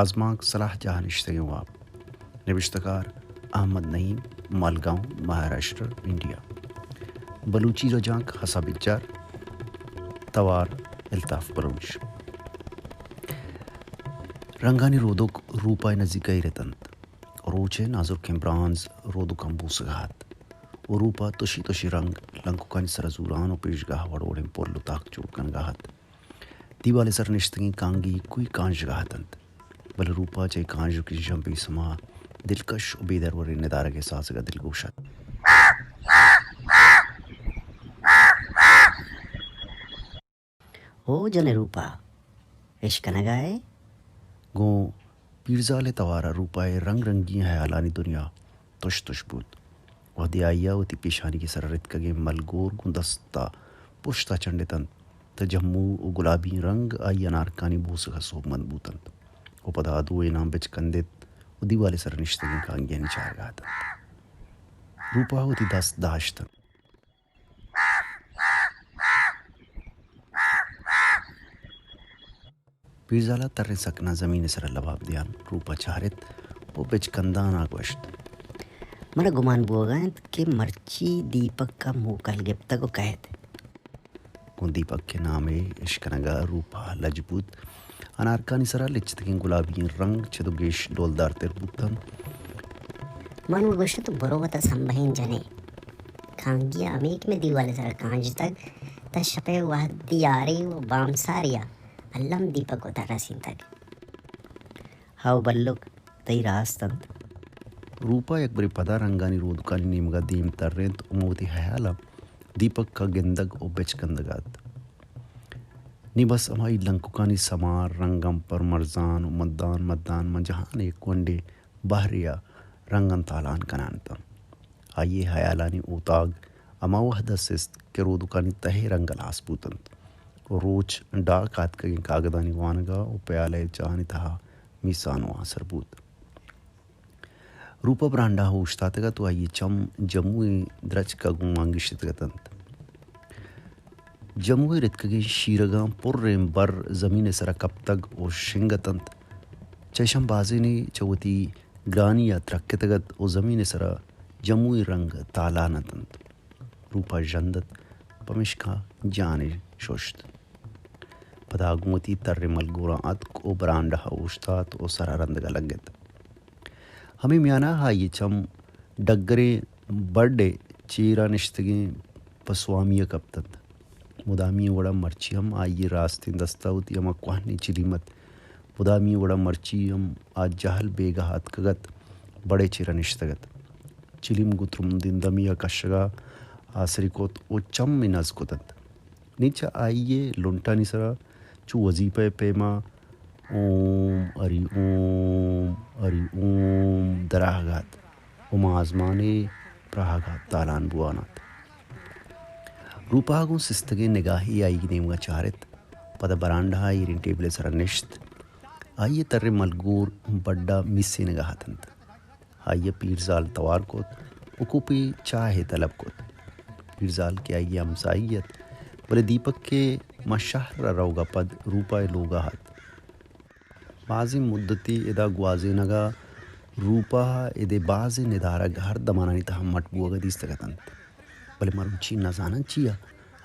آزمانک سلاہ جاہ نشتگیں واب۔ نبشتہ کار احمد نعیم، مالگاؤں، مہاراشٹر، انڈیا۔ بلوچی رجانک ہسا بجار، توار الطاف بلوچ۔ رنگانی رودک روپا ءِ نزیک ءَ ایر اتنت۔ روچ ءِ نازرکیں برانز رودکاں بوسگ ءَ ات ءُ روپا تشی تشی رنگ لنککانی سرا زوران ءُ پیشگاہ وڑ وڑیں پل ءُ تاک جوڑ کنگ ءَ ات۔ دیوال ءِ سر نشتگیں کانگی کوئی کانژگ ءَ اتنت، بلے روپا چہ اے کانژکیں شمپی سما دلکش ءُ بے دروریں ندارگ ءِ سازگ ءَ دلگوش ات۔ او جن روپا، اشکنگ ءَ ئے؟ گوں پیرزال ءِ توار ءَ روپا ءِ رنگ رنگیں ہیالانی دنیا تش تش بوت۔ وہدے آئی ءَ وتی پیشانیگ ءِ سرا رتکگیں ملگور گوں دست ءَ پشت ءَ چنڈ اتنت، تہ جمو ءُ گلابی رنگ آئی ءِ انارکانی بوسگ ءَ سوبمند بوتنت ءُ پدا دوئیناں بچکندت ءُ دیوال ءِ سرا نشتگیں کانگیانی چارگ ءَ اتنت۔ روپا وتی دست داشت انت۔ پیرزال ءَ تریں سکناں زمین ءِ سرا لباب دیان روپا چارت ءُ بچکندان ءَ گوشت، من ءَ گمان بوگ ءَ انت کہ مرچی دیپک ءَ موکل گپتگ ءُ کئیت۔ گوں دیپک ءِ نام ءِ اشکنگ ءَ روپا لج بوت۔ انارکانی سرا لچتگیں گلابی رنگ چد ءُ گیش ڈولدار تر بوت انت۔ من گوشت، برو وتا سمبہین جنے۔ کانگی ءَ ہمے کہ مئے دیوال ءِ سرا کانژتگ، تہ شپ ءِ وہدی آرے ءُ بامساری ءَ الم دیپک وتا رسینتگ۔ ہئو بلک، تئی راست انت۔ روپا یک برے پدا رنگانی رودکانی نیمگ ءَ دیم ترینت ءُ من وتی ہیالاں دیپک ءَ گندگ ءُ بچکندگ ءَ ات۔ نی بس ہمائی لنککانی سما رنگاں پر مرزان ءُ مدان مدان من جہان ءِ یک گونڈیں بہرے ءَ رنگاں تالان کنان اتاں۔ آئی ءِ ہیالانی اوتاگ ہما وہد ءَ سست کہ رودکانی تہ ءِ رنگ ہلاس بوت انت ءُ روچ ڈاک آتکگیں کاگدانی وانگ ءَ ءُ پیالہ ءِ چاہانی تہا میسان ءُ آسر بوت۔ روپا برانڈہ ءَ اوشتاتگ ات ءُ آئی ءِ چم جموئیں درچک ءَ گوں مانگیشتگ اتنت۔ جموئے رتکگیں شیرگاں پریں بر زمین ءِ سرا کپتگ ءُ شنگ اتنت۔ چہ اشاں بازینے چہ وتی گرانی ءَ ترکتگ ات ءُ زمین ءِ سرا جموئیں رنگ تالان اتنت۔ روپا ژند ات، پمیشکا جان ءَ ششت۔ پدا گوں وتی تریں ملگوراں اتک ءُ برانڈہ ءَ اوشتات ءُ سرا رندگ ءَ لگت۔ ہمے میان ءَ آئی ءِ چم ڈگریں بڈ ءِ چیر ءَ نشتگیں پسوامی ءَ کپت انت۔ مدامی وڑ ءَ مرچی ہم آئی ءِ راستیں دست ءَ وتی ہما کوہنیں چلیم ات۔ مدامی وڑ ءَ مرچی ہم آ جہل بیگاہ اتکگ ات، بڈ ءِ چیر ءَ نشتگ ات۔ چلیم گوں ترندیں دمے ءَ کشگ ءَ آسری کت ءُ چم ءَ نز کت انت۔ نی چہ آئی ءِ لنٹانی سرا چو وظیفہ ءِ پیما اوم ہری اوم ہری اوم دراہگ ءَ ات ءُ ماں آزمان ءِ پراہگ ءَ تالان بوان ات۔ روپا ءَ گوں سستگیں نگاہے آئی ءِ نیمگ ءَ چارت، پدا برانڈہ ءَ ایریں ٹیبل ءِ سرا نشت۔ آئی ءِ تریں ملگور بڈ ءَ میسینگ ءَ اتنت۔ آئی ءَ پیرزال توار کت ءُ کوپے چاہے طلب کت۔ پیرزال کہ آئی ءِ ہمساہی ات، بلے دیپک کہ ماں شہر ءَ روگ ءَ پد روپا ءِ لوگ ءَ ات۔ بازیں مدتے ادا گوازینگ ءَ روپا ءَ اد ءِ بازیں ندارگ ہر دمانانی تہا مٹ بوگ ءَ دیستگ اتنت، بلے مروچی نزاناں چیا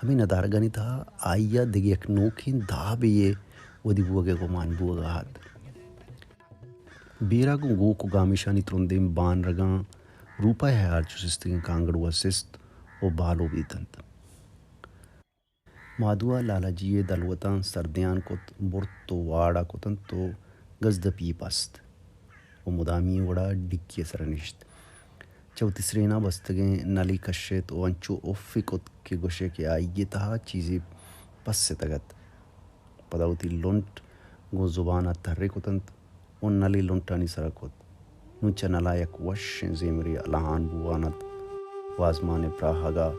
ہمے ندارگانی تہا آئی ءَ دگہ یک نوکیں دابے ءِ ودی بوگ ءِ گمان بوگ ءَ ات۔ بیرا گوں گوک ءُ گامیشانی ترندیں بانرگاں روپا ءِ ہیال چو سستگیں کانگڑو ءَ سست ءُ بالو بیت انت۔ مادو ءَ لالاجی ءِ دلوتاں سردیان کت، برت ءُ واڑ ءَ کت انت ءُ گزدپی ءَ بست ءُ مدامی وڑ ءَ ڈکی ءِ سرا نشت۔ چہ وتی سرین ءَ بستگیں نلے کشت ءُ انچو افے کت کہ گوشئے کہ آئی ءِ تہا چیزے پستگ ات۔ پدا وتی لنٹ گوں زبان ءَ ترے کت انت ءُ نلے لنٹانی سرا کت۔ نوں چہ نل ءَ یک وشیں زیمرے الہان بوان ات ءُ آزمان ءِ پراہگ ءَ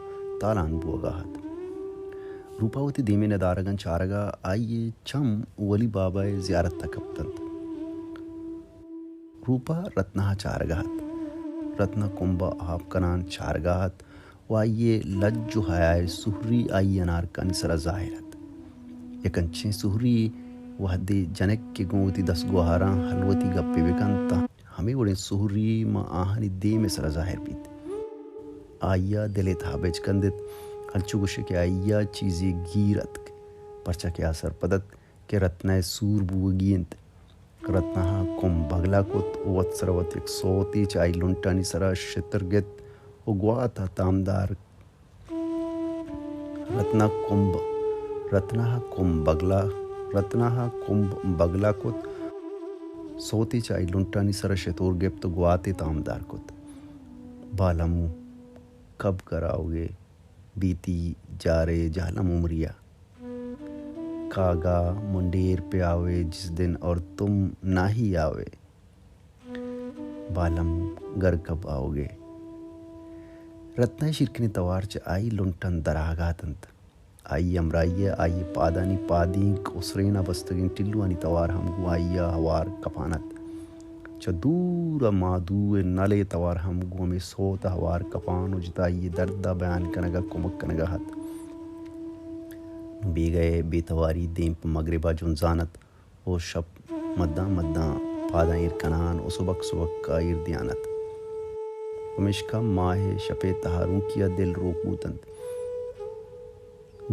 تالان بوگ ءَ ات۔ روپا وتی دیمے ندارگاں چارگ ءَ آئی ءِ چم ولی بابا ءِ زیارت ءَ کپت انت۔ روپا رتنا ءَ چارگ ءَ ات۔ رتنا کمب ءَ آپ کنان چارگ ءَ ات ءُ آئی ءِ لج ءُ حیا ءِ سہری آئی ءِ انارکانی سرا ظاہر ات۔ یک انچیں سہری وہدے جنک کہ گوں وتی دست گوہاراں ہلوتی گپے بہ کنت، تاں ہمے وڑیں سہری ماں آہانی دیم ء سرا ظاہر بیت۔ آئی ء دل ء تہا بچکندت، انچو گوشے کہ آئی ء چیزے گیر اتک، پرچا کہ آ سرپد ات کہ رتنہ ء سور بوگی انت۔ رتنہ ء کمب بگلا کت و وت سرا وت یک سوتے چہ آئی لنٹانی سرا شتر گت و گوات ء تامدار رتنا کمب، رتنا ء کمب بگلا، رتنا ء کمب بگلا کت۔ سوتے چہ آئی لنٹانی سرا شتور گپت و گواتے تامدار کت۔ بالمو، کب کراوگے، بیتی جارے جہلم عمریا۔ کاگا منڈیر پہ آوے جس دن اور تم نہ ہی آوے۔ بالم گر کب آؤگے۔ رتنہ ء شیرکنیں توار چہ آئی لنٹاں درآہگ ء اتنت۔ آئی ہمراہی ء آئی پادانی پادینک و سرین ء بستگیں ٹلوانی توار ہم گوں آئی ء ہوار کپان ات۔ چہ دور ء مادو ء نل ء توار ہم گوں ہمے سوت ء ہوار کپان و جتائی ء درد ء بیان کنگ ء کمک کنگ ء ات۔ نوں بیگہ ء بے تواری دیم پہ مگرب ء جنزان ات۔ و شپ مداں مداں پاداں ایر کنان و سبک سبک ء ایر دیان ات۔ پمیشکا ماہ ء شپ ء تہارونکی ء دل روک بوت انت۔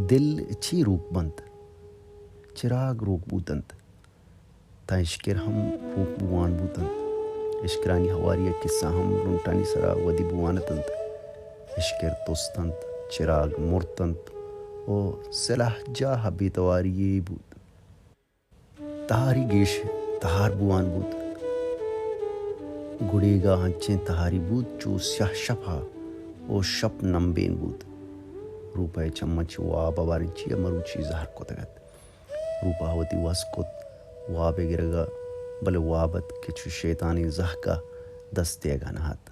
دل چی روک بنت؟ چراگ روک بوت انت۔ تاں اشکر ہم روک بوان بوت انت۔ اشکرانی ہواری ء کسہ ہم لنٹانی سرا ودی بوان اتنت۔ اشکر تست انت، چراگ مرت انت و سلاہ جاہ ء بے تواری یے بوت۔ تہاری گیش تہار بوان بوت۔ گڈیگا انچیں تہاری بوت چو سیاہ شپ ء و شپ نمبین بوت۔ روپا ء چماں چہ واب ء باریں چیا مروچی زہر کتگ ات۔ روپا ء وتی وس کت واب ء گرگ ء، بلے واب ات کہ چو شیطانیں زہگ ء دست دیگ ء نہ ات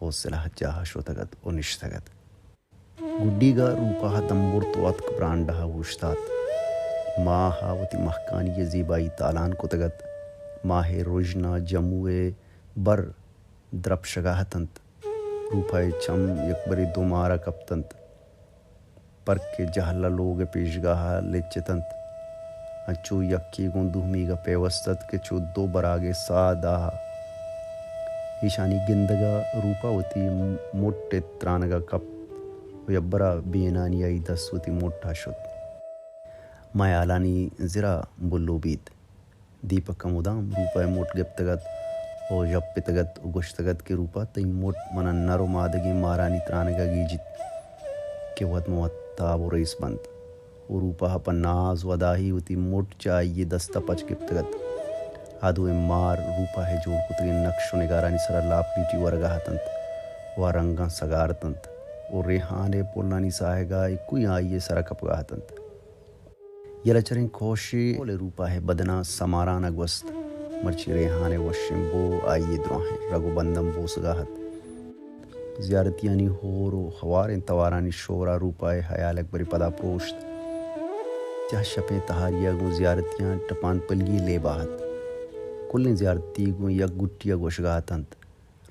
و سلاہ جاہ ء شتگ ات و نشتگ ات۔ گڈیگ ء روپاہ دمبرت و اتک برانڈہ ء اوشتات۔ ماہ ء وتی مہکانی ء زیبائی تالان کتگ ات۔ ماہ ء رژن ء جمو ء بر درپشگ ء اتنت۔ روپاہ ء چم یکبرے دو مار ء کپتنت۔ پرک ء جہل ء لوگ ء پیشگاہ ء لچتنت۔ انچو یکے گوں دومیگ ء پیوست ات کہ چو دو براگے ساہ داہ۔ ایشانی گندگ ء روپا وتی مٹ ء ترانگ ء کپت و یبرا بینانی آئی دست وتی مٹ ء شت۔ مئے ہالانی زرا بلو بیت۔ دیپک ء مدام روپا ء مٹ گپتگ ات و ژپتگ ات و گوشتگ ات کہ روپا، تئی مٹ منا نر و مادگیں مارانی ترانگ ء گیجیت کہ وت مہ وت تاب و ریس بنت۔ و روپاہ پہ ناز و اداہی وتی مٹ چہ آئی ء دست ء پچ گپتگ ات۔ آ دوئیں مار روپاہ ء جوڑ کتگیں نقش و نگارانی سرا لاپ لیٹی ورگا اتنت و آ رنگاں سگار اتنت و ریحان ء پلانی ساہگا ایکوئی آئی ء سرا کپگا اتنت۔ یلہ چریں کوشے پول ء روپاہ ء بدناں سماران ء گوست، مرچی ریحان ء وشیں بو آئی ء دراہیں رگ و بنداں بوسگا ات۔ زیارتیانی ہور و ہواریں توارانی شور ء روپا ء ہیال اکبری پدا پروشت۔ سیاہ شپیں تہاری ء گوں زیارتیاں ٹپان پلی لیب ء ات۔ کلیں زیارتی گوں یک گٹی ء گوشگا اتنت،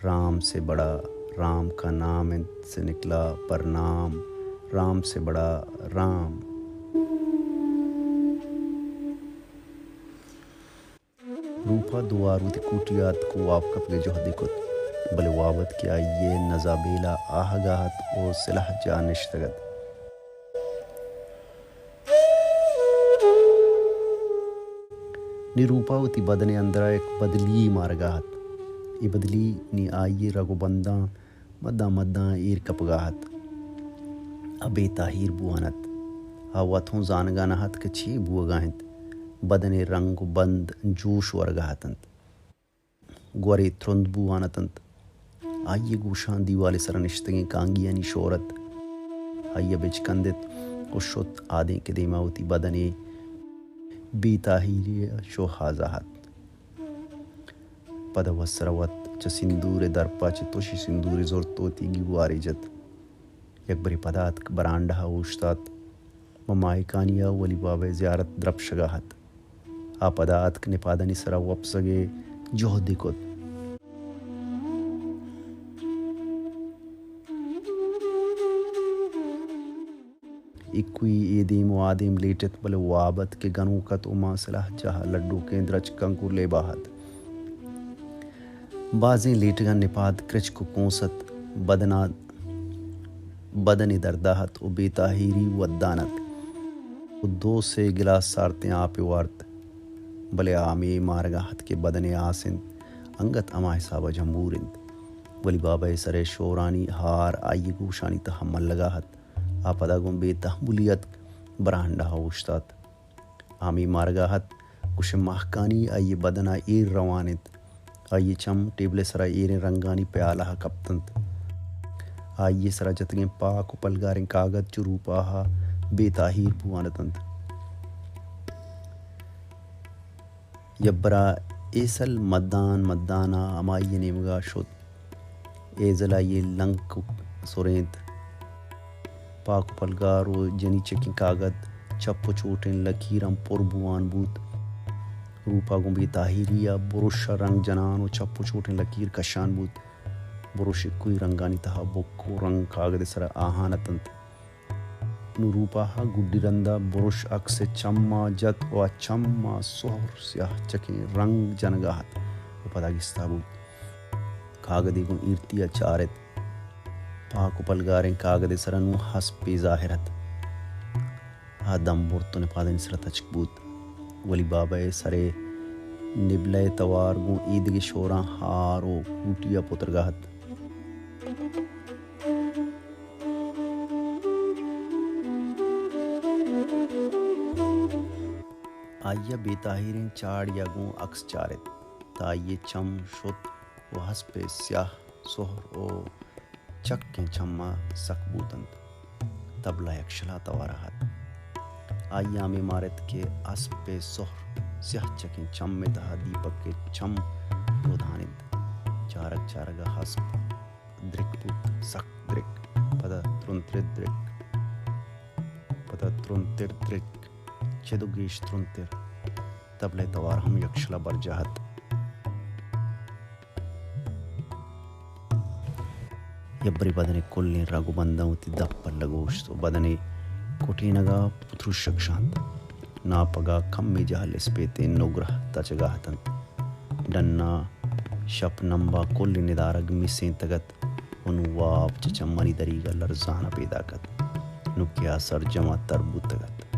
رام سے بڑا، رام کا نام انت سے نکلا پرنام، رام سے بڑا رام۔ روپا دوار وتی کوٹی ء اتک و واب کپگ ء جہدے کت، بلے واب ات کہ آئی ء نزا بیلا آہگا ات و سلاہ جاہ نشتگ ات۔ نی روپا وتی بدن ء اندرا یک بدلی مارگا ات۔ اے بدلی نی آئی ء رگ و بنداں مداں مداں ایر کپگا ات۔ آ بے تاہیر بوان ات۔ آ وت ہوں زانگا نہ ات کہ چے بوگا انت۔ بدن ء رنگ و بند جوش ورگا اتنت۔ گورے ترند بوان اتنت۔ آئی ء گوشاں دیوال ء سرا نشتگیں کانگیانی شور ات۔ آئی ء بچکندت و شت آدینک ء دیما وتی بدن ء بے تاہیری ء شوہازا ات۔ پدا وسرا وت چہ سندور ء درپا چہ تشی سندورے زرت و وتی گیوارے جت۔ یکبرے پدا اتک برانڈہ ء اوشتات۔ ماں ماہکانی ء ولی بابا ء زیارت درپشگا ات۔ آ پدا اتک نپادانی سرا وپسگ ء جہدے کت۔ ایکوئی اے دیم و آ دیم لیٹ ات، بلے واب ات کہ گنوک ات و ماں سلاہ جاہ ء لڈوکیں درچکاں گوں لیبا ات۔ بازیں لیٹگاں نپاد کرچک و کونس ات، بدنا، بدن ء دردا ات و بے تاہیری ودان ات و دو سے گلاس سارتیں آپ ء وارت، بلے آ ہمے مارگا ات کہ بدن ء آس انت، انگت ہما حساب ء جمبور انت۔ ولی بابا ء سر ء شورانی ہار آئی ء گوشانی تہا ملگا ات۔ آ پدا گوں بے تحملی اتک، برانڈہ ء اوشتات۔ آ ہمے مارگا ات، گوشئے ماہکانی آئی ء بدن ء ایر روان انت۔ آئی ء چم ٹیبل ء سرا ایریں رنگانی پیالہ ء کپت انت۔ آئی ء سرا جتگیں پاک و پلگاریں کاگد چو روپاہ ء بے تاہیر بوان اتنت۔ یبرا ایسل مدان مدان ء ہمائی ء نیمگا شت۔ ایزل آئی ء لنک سرینت۔ پاک و پلگار و جنی چکیں کاگد چپ و چوٹیں لکیراں پر بوان بوت۔ روپا گوں بے تاہیری ء برش ء رنگ جنان و چپ و چوٹیں لکیر کشان بوت۔ برش اکوئی رنگانی تہا بک و رنگ کاگد ء سرا آہان اتنت۔ نوں روپاہ ء گڈی رندا برش عکس ء چم ء جت و آ چم ء سہر سیاہ چکیں رنگ جنگا ات و پدا گستا بوت۔ کاگدے گوں ایرتی ء چارت۔ پاک و پلگاریں کاگد ء سرا نوں ہسپے ظاہر ات۔ آ دم برت و نپادانی سرا تچک بوت۔ ولی بابا ء سر ء نبلہ ء توار گوں ایدگہ شوراں ہار و کوٹی ء پترگا ات۔ آئی ء بے تاہیریں چاڑی ء گوں عکس چارت، تہ آئی ء چم شت و ہسپ ء سیاہ سہر و چکیں چم ء سک بوت انت۔ تبلہ یکشلا توار ء ات۔ آئی ء ہمے مارت کہ ہسپ ء سہر سیاہ چکیں چم ء تہا دیپک ء چم رودان انت۔ چارگ چارگ ء ہسپ درک بوت، سک درک، پدا ترندتر درک، پدا ترندتر درک، چد و گیش ترندتر۔ تبلہ ء توار ہم یکشلا برجاہ ات۔ یبرے بدن ء کلیں رگ و بنداں وتی دپ ء لگوشت و بدن ء کٹینگ ء پتروشگ شانت۔ ناپگ ء کمے جہل اسپیتیں نگرہ تچگا اتنت۔ ڈنا شپ نمبا کلیں ندارگ مسینتگ ات و نوں واب چہ چمانی دریگ ء لرزان ء پیداک ات۔ نوکیا سرجم ء تر بوتگ ات۔